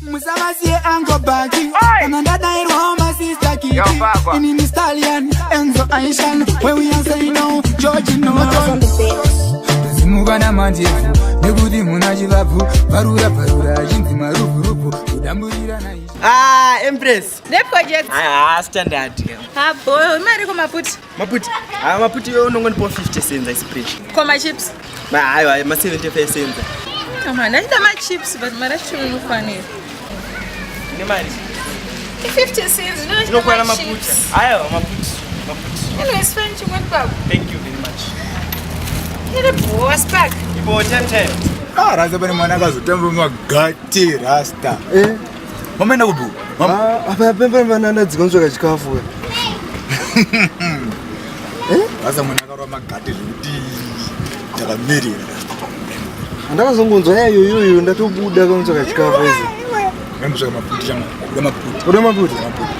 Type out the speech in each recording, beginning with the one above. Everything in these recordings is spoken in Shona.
Musavasiye ango baki kana ndadairwawo masista kiki inini stallion Enzo Aishan where we are saying no George no On the beat. Zimuka namandebvu nekuti muna chivabvu varura varura achinzi maruvhuruvu kudamburira naisha. Ah, Empress. Neproject. Ah, standard. Ha boy, imari ko maputi. Maputi. Ah, maputi yo unongonipa 50 cents aisi pressure. Ko machips. Ma aiwa, ma 75 cents. Ama ndachida machips but mari acho inofanira. Ine mari. I 50 cents ndinochida Inokwana maputi. machips. Aiwa, maputi. Maputi. Anyways, fine chimwe baba. Thank you very much. Iri boa spark. Ibo 10 10. Ah, rasta pane mwana akazotamba magati rasta. Eh, Mamaenda kupi? Mama. ah, apa pembe vanana dzikonzveka chikafu we. Rasta mwana akarwa magati zvekuti takamirira rasta. Andakazongonzwa yayo iyoyo ndatobuda konzveka chikafu izi. Ngambosvaka maputi chama. Kuda maputi. Uda maputi? Maputi.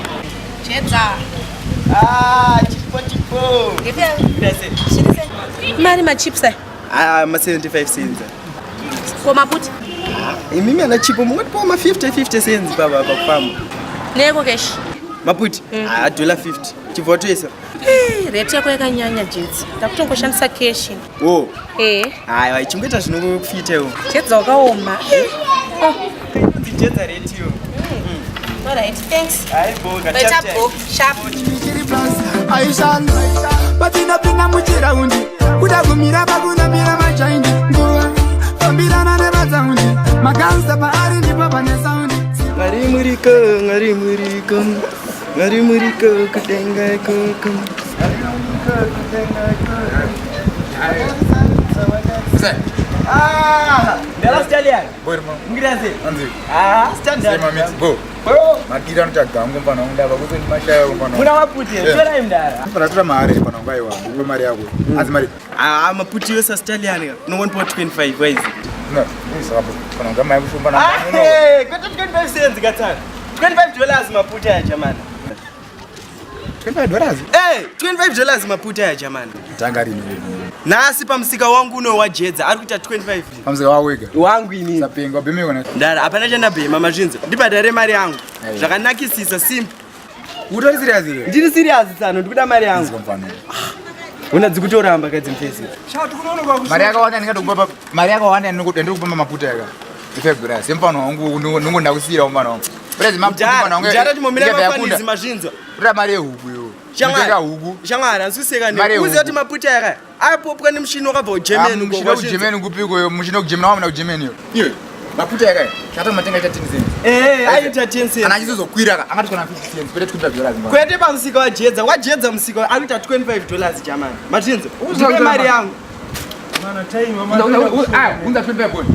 Jedza. Ah, chipo chipo. Ndase. Mari machips aya. Ah, ma 75 cents. Ko maputi. Imimi ana chipo mungotipawo ma 50 50 cents baba pakufamba. Neko cash. Maputi. Ah, dollar 50. Chibva watoisa. Eh, rate yako yakanyanya Jedza. Ndakutongoshandisa cash. Wo. Eh, Aiwa, chingoita zvinokufita iwo. Jedza wakaoma. Oh, Jedza rate iyo. all right, thanks. Hayi boga. Better book sharp. Chiri plus Aishan patinopinda muchiraundi kuda kumira pakunamira majaindi nguva fambirana nevataundi makansa paari ndipo pane saundi. Mwari muriko, Mwari muriko, Mwari muriko kudenga ikoko. Ah, ndala stallion. Boy mama. Ngiraze. Anzi. Ah, standard. Sema mix go. Bro, Madira anoti agango mfana wangu ndava kuti ndimashaya mfana. muna maputi, Yeah. torai mdara. Mfana tora mari mfana wangu aiwa. Ndikupe mari yako. Anzi mari. Ah, maputi yose stallion. Unongonipa 25 waizi. No, ndisaka mfana wangu mai kushumba na. Ah, hey, kwete 25 cents katsana. $25 maputi aya jamani. $25. Eh, $25 maputi aya jamani. Tanga rini. Nhasi pamusika wangu uno wajedza ari kuita 25. Pamusika wako wega. Wangu inini. Sapenga wabheme kona. Ndara hapana chandabhema mazvinzi. Ndibhadhare mari yangu. Aiwa. Zvakanakisisa simple. Utori serious here? Ndiri serious tsano ndikuda mari yangu. Mfana. Una dzikutoramba kadzi mfesi. Mari yakawanda ndingatokupa mari yakawanda ndinokupa maputa yaka. $5. Semfana wangu ndingonda kusiyira mfana wangu. Brezi maputa mfana wangu. Ndara timomira Ikabva mafanizi yakunda. mazvinzwa. Kuda mari yehuku yo. Unotenga huku. Shamwari handisuseka Mari ne. Uziva yehuku. kuti maputi aya apopwa nemushini wakabva kuGermany uko. Mushina kuGermany kupiko yo. Mushina kuGermany wamuna kuGermany yo. Iwe maputa yaka. Chata matenga cha 10 cents. Eh, aita 10 cents. Kana achizozokwira ka angatokwana 50 cents kwete $25 mfana. Kwete pamusika wajedza, wajedza musika ari kuita $25 jamani. Mazvinzwa. Uziva Ndipe kuti mari mari- yangu. Ah, unza 25 bond.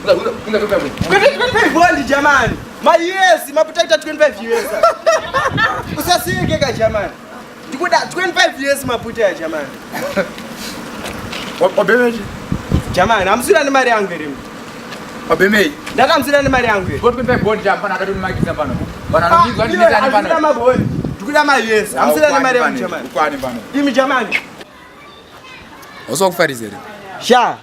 Unza unza 25 bond. Kwete 25 bond jamani. Ma US maputa aita 25 US. Usasiyeke ka jamani. Ndikuda 25 US maputa aya jamani. Wabheme Jamani, hamusira nemari yangu here. Wabheme. Ndakamusira nemari yangu here. 25 bond jamba akatonimakisa pano. Vanhu Ah, vanobigwa iwe, ndinetani hamusira pano. mabhoni. Ndikuda ma US. Hamusira nemari yangu jamani. Ukwani pano. Imi jamani. Usiwakufarisa here? Sha,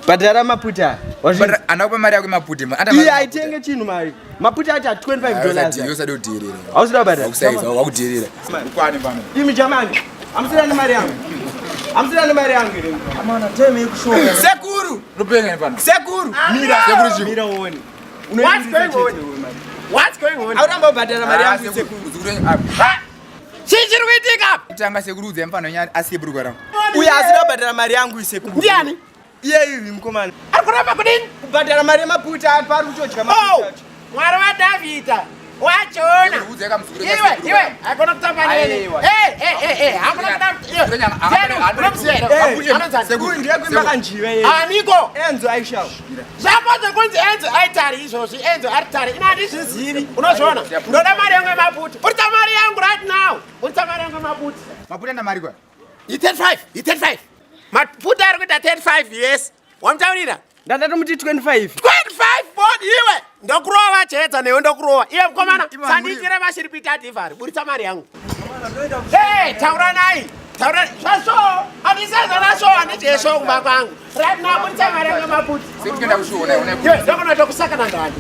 bhadhara maputa. Wazvinzwa? Anakupa mari yako yemaputi. Iye aitenge chinhu mari. Maputa aita $25. Usade kudheerera. Hausida kubhadhara. Wakusaiza, wakudheerera. Ukwani pano. Imi jamani. Hamusira nemari yangu. Hamusira nemari yangu here. Sekuru, Unopenga pano. sekuru. Mira, sekuru chiko. Mira uone. What's going on? What's going on? Auramba kubhadhara mari yangu sekuru. Chii chiri kuitika apa? Kutanga sekuru udze mfana wenyu asiye bhurugwa rangu. Uyo asida kubhadhara mari yangu sekuru. Ndiani? Iye ivi mukomana. Ari kuramba kudini? Kubhadhara mari yemaputa apa ari kutodya Oh, maputa acho. Mwari waDhavhidha wachiona. Sekuru udze kamuzukuru Iwe, sekuru. iwe, hakuna kutamba neni. Aiwa. Eh, eh, eh, eh, hakuna kutamba. Iwe. Ndiani? Unomuziva here? Eh, Anonzi Sekuru ndiye kuimba kanjiva yeye. Aniko? Enzo Aisha. Zvako zvekunzi Enzo aitari izvozvi, Enzo aritari. Ina handizvizivi. Unozviona? Ndoda mari yangu yemaputi. Urita mari yangu right now. Urita mari yangu yemaputi. Maputa enda mari kwa. I35, i35. Maputi ari kuita 35 yes. Wamutaurira? Ndandatomuti 25. 25 bond iwe. Ndokurova chedza newe ndokurova. Iwe mukomana, Ima- sandiitire mashiripiti adhivhari. Buritsa mari yangu. Hey, taura nai. Taura zvasvo. Handisazana svo handidye kumba kwangu. Right now buritsa mari yangu yemaputi. Sekuru kuenda kushuona ona. Iwe ndokunoita kusakana ndani.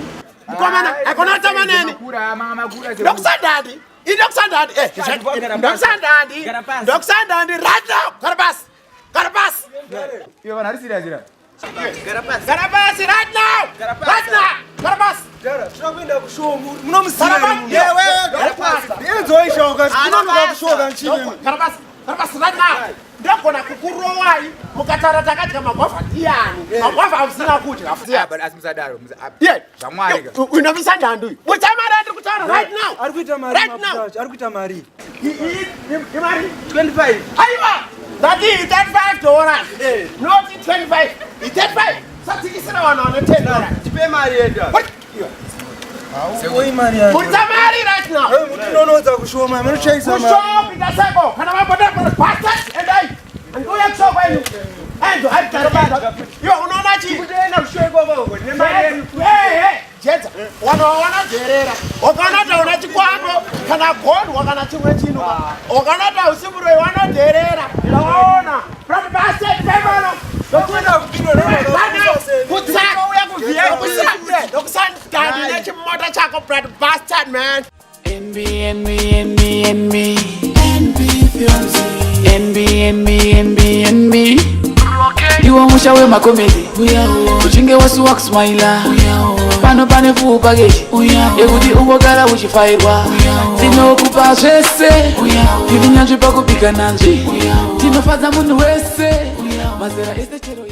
Mukomana, haikona kutamba neni. Makura, manga makura. Ndokusandandi. Ndokusandandi. Eh, ndokusandandi. Gara pasi. Ndokusandandi right now. Gara pasi. Gara pasi. Iwe vanhu ari serious ira. Gara pasi. Gara pasi right now. Gara pasi. Right now. Gara pasi. Tinoda kuenda kushow munomuziva Gara pasi. Gara pasi. enzoishoka tinonoka basa. kushoka nchini Gara pasi. Gara pasi right now. Ndogona kukurowai mukataura takadya magwavha ndiyani. Magwavha hamusina kudya. Ah, but asi musadaro. Yeah. Zvamwari ka. Unomisa ndandu uyu. Mucha mari andiri kutaura right now. Ari kuita mari Right now. maputa acho, ari kuita mari. Imari. 25. Aiwa. Ndati $35. Not 25. 35. Satsikisira vanhu vane $10. Tipe mari yedu. Oi mari yacho. Mucha mari right now. Mutinonodza kushow mari, munochaisa mari. Kushow kuita seko. Kana vamboda bastard endai. Ndouya kushow kwenyu. Enzo ari tare. Iwe unoona chii? Kutoenda kushow ikoko uko nemari yedu. Jedza, vanhu vawanadherera wakaona kuti hauna chikwambo kana gondwa kana chimwe chinhu, wakaona kuti hausi muroyi, wanodherera. Vaona pano. Kuenda kupindwa Ndokusandani nechimota chako, brad bastard man. NB NB NB NB NB Films NB NB NB NB ndiwo musha wemakomedi, uchinge wasuwa kusmaila pano pane full package yekuti ungogara uchifairwa. Tinokupa zvese, tiri nyanzvi pakubika nanzvi, tinofadza munhu wese, mazera ese chero.